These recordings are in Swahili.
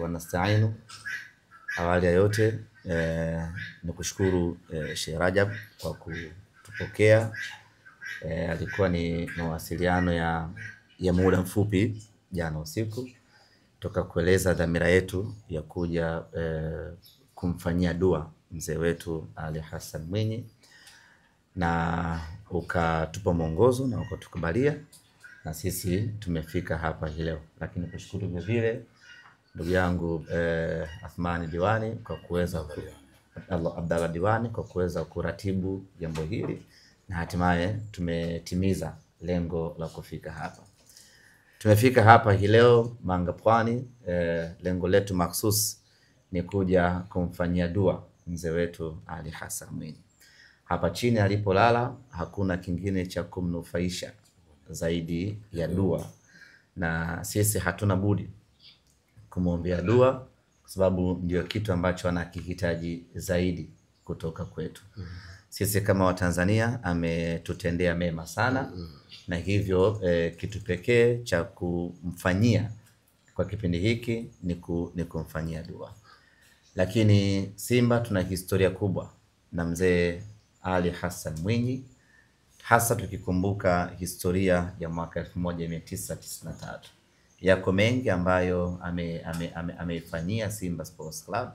wa nasta'inu. Awali ya yote nikushukuru Sheikh Rajab kwa kutupokea. Alikuwa ni mawasiliano ya muda mfupi jana usiku, tukakueleza dhamira yetu ya kuja kumfanyia dua mzee wetu Ali Hassan Mwinyi, na ukatupa mwongozo na ukatukubalia na sisi tumefika hapa hii leo. Lakini kushukuru vile vile ndugu yangu Athmani Diwani kwa kuweza Abdalla Diwani kwa kuweza kuratibu jambo hili, na hatimaye tumetimiza lengo la kufika hapa. Tumefika hapa hii leo Manga Pwani. Lengo letu maksus ni kuja kumfanyia dua mzee wetu Ali Hassan Mwinyi. Hapa chini alipolala hakuna kingine cha kumnufaisha zaidi ya dua, na sisi hatuna budi kumwombea dua kwa sababu ndio kitu ambacho anakihitaji zaidi kutoka kwetu. Sisi kama Watanzania ametutendea mema sana, na hivyo kitu pekee cha kumfanyia kwa kipindi hiki ni kumfanyia dua. Lakini Simba tuna historia kubwa na mzee Ali Hassan Mwinyi, hasa tukikumbuka historia ya mwaka 1993. Yako mengi ambayo ameifanyia Simba Sports Club,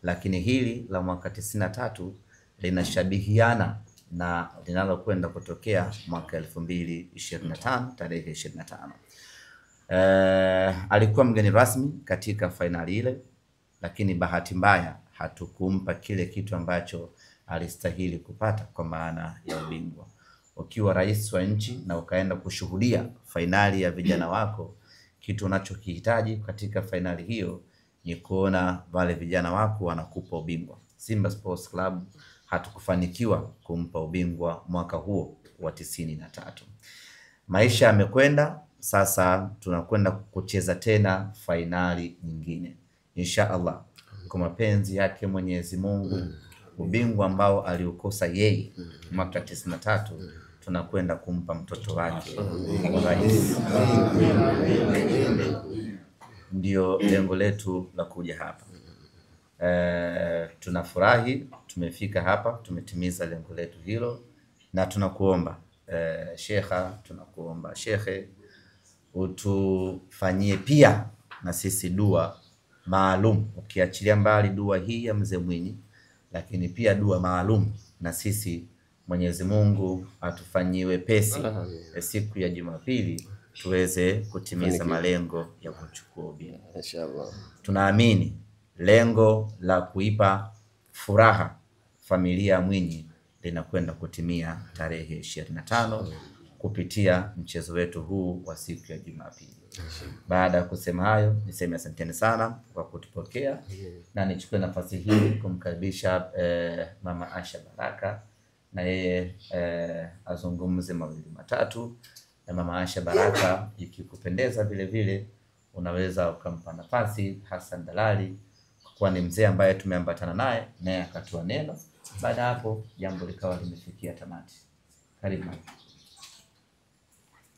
lakini hili la mwaka 93 linashabihiana na linalokwenda kutokea mwaka 2025 tarehe 25. Alikuwa mgeni rasmi katika fainali ile, lakini bahati mbaya hatukumpa kile kitu ambacho alistahili kupata kwa maana ya ubingwa. Ukiwa rais wa nchi na ukaenda kushuhudia fainali ya vijana wako, kitu unachokihitaji katika fainali hiyo ni kuona wale vijana wako wanakupa ubingwa. Simba Sports Club hatukufanikiwa kumpa ubingwa mwaka huo wa 93. Maisha yamekwenda, sasa tunakwenda kucheza tena fainali nyingine. Insha Allah, kwa mapenzi yake Mwenyezi Mungu, ubingwa ambao aliukosa yeye mwaka 93 tunakwenda kumpa mtoto wake rais. Ndio lengo letu la kuja hapa. Tunafurahi tumefika hapa, tumetimiza lengo letu hilo, na tunakuomba shekha, tunakuomba shekhe utufanyie pia na sisi dua maalum, ukiachilia mbali dua hii ya mzee Mwinyi, lakini pia dua maalum na sisi Mwenyezi Mungu atufanyie wepesi siku ya Jumapili tuweze kutimiza malengo ya kuchukua ubingwa. Inshallah. Tunaamini lengo la kuipa furaha familia Mwinyi linakwenda kutimia tarehe 25 kupitia mchezo wetu huu wa siku ya Jumapili. Baada ya kusema hayo, niseme asanteni sana kwa kutupokea, na nichukue nafasi hii kumkaribisha Mama Asha Baraka na yeye azungumze mawili matatu. Na Mama Asha Baraka, ikikupendeza vile vile unaweza ukampa nafasi Hassan Dalali, kwa ni mzee ambaye tumeambatana naye, naye akatoa neno. Baada hapo jambo likawa limefikia tamati. Karibu.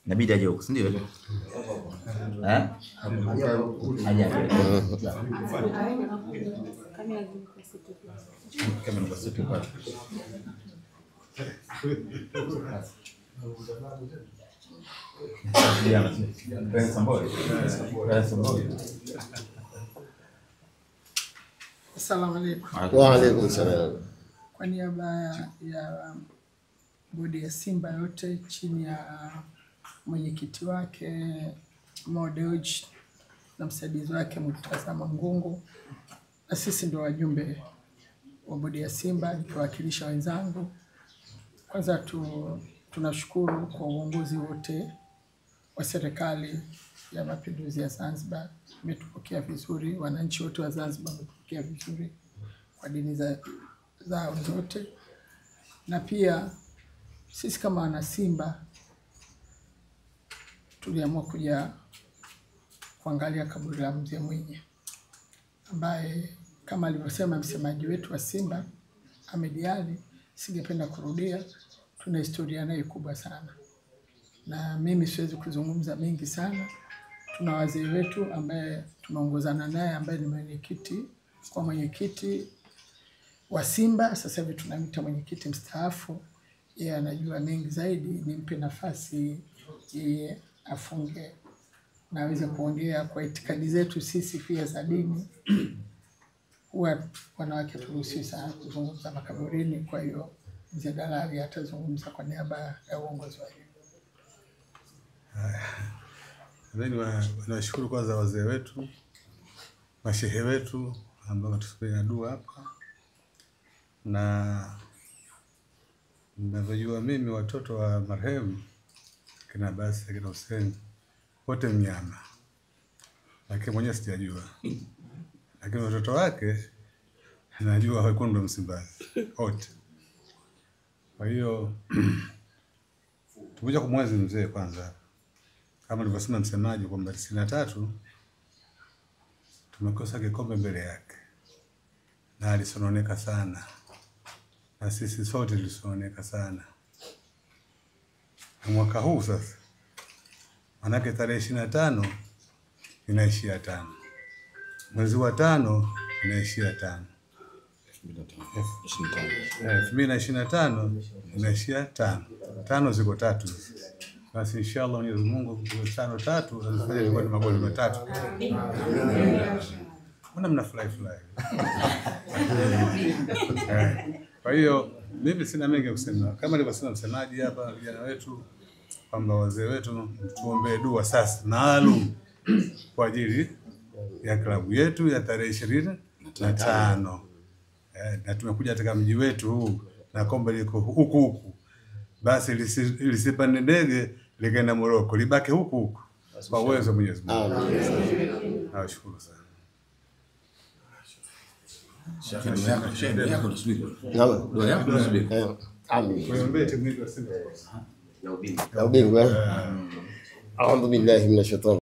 Inabidi aje huko, si ndio? Eh? Aje. Assalamu alaikum. Wa alaikum salam. Kwa niaba ya bodi ya Simba yote chini ya mwenyekiti wake Mo Dewji na msaidizi wake Murtaza Mangungu, na sisi ndio wajumbe wa bodi ya Simba nikiwakilisha wenzangu. Kwanza tunashukuru kwa uongozi wote wa serikali ya Mapinduzi ya Zanzibar, umetupokea vizuri, wananchi wote wa Zanzibar wametupokea vizuri kwa dini zao zote. Na pia sisi kama wana Simba tuliamua kuja kuangalia kaburi la mzee Mwinyi, ambaye kama alivyosema msemaji wetu wa Simba Ahmed Ally, singependa kurudia, tuna historia naye kubwa sana. Na mimi siwezi kuzungumza mengi sana. Tuna wazee wetu ambaye Tumeongozana naye ambaye ni mwenyekiti kwa mwenyekiti wa Simba, sasa hivi tunamwita mwenyekiti mstaafu. Yeye anajua mengi zaidi, nimpe nafasi yeye afunge na aweze kuongea kwa itikadi zetu sisi pia za dini. Huwa wanawake turuhusiwi sana kuzungumza makaburini, kwa hiyo Mzee Dalali atazungumza kwa niaba ya uongozi wa juu. Mimi nawashukuru kwanza wazee wetu, mashehe wetu ambao wametusomea dua hapa, na ninavyojua mimi watoto wa marehemu kina Basi kina Hussein wote mnyama, lakini mwenyewe sijajua, lakini watoto wake najua wekundu wa Msimbazi wote. Kwa hiyo tumekuja kumwenzi mzee kwanza, kama nilivyosema msemaji kwamba 93 tumekosa kikombe mbele yake, na alisononeka sana, na sisi sote tulisononeka sana. Na mwaka huu sasa, manake tarehe 25 inaishia 5, mwezi wa 5 inaishia 5, 2025 inaishia 5, 5 ziko 3. Basi inshallah Mwenyezi Mungu 5 3 azifanye ilikuwa ni magoli 3. Mbona mna fly fly? Kwa hiyo mimi sina mengi ya kusema. Kama nilivyosema msemaji hapa, vijana wetu kwamba wazee wetu tuombe dua sasa maalum kwa ajili ya klabu yetu ya tarehe 25. Na tumekuja katika mji wetu huu na kombe liko huku huku. Basi lisipande ndege likaenda Morocco, libaki huku huku kwa uwezo wa Mwenyezi Mungu. Nawashukuru sana. Amin. Audhu billahi minash shaitani.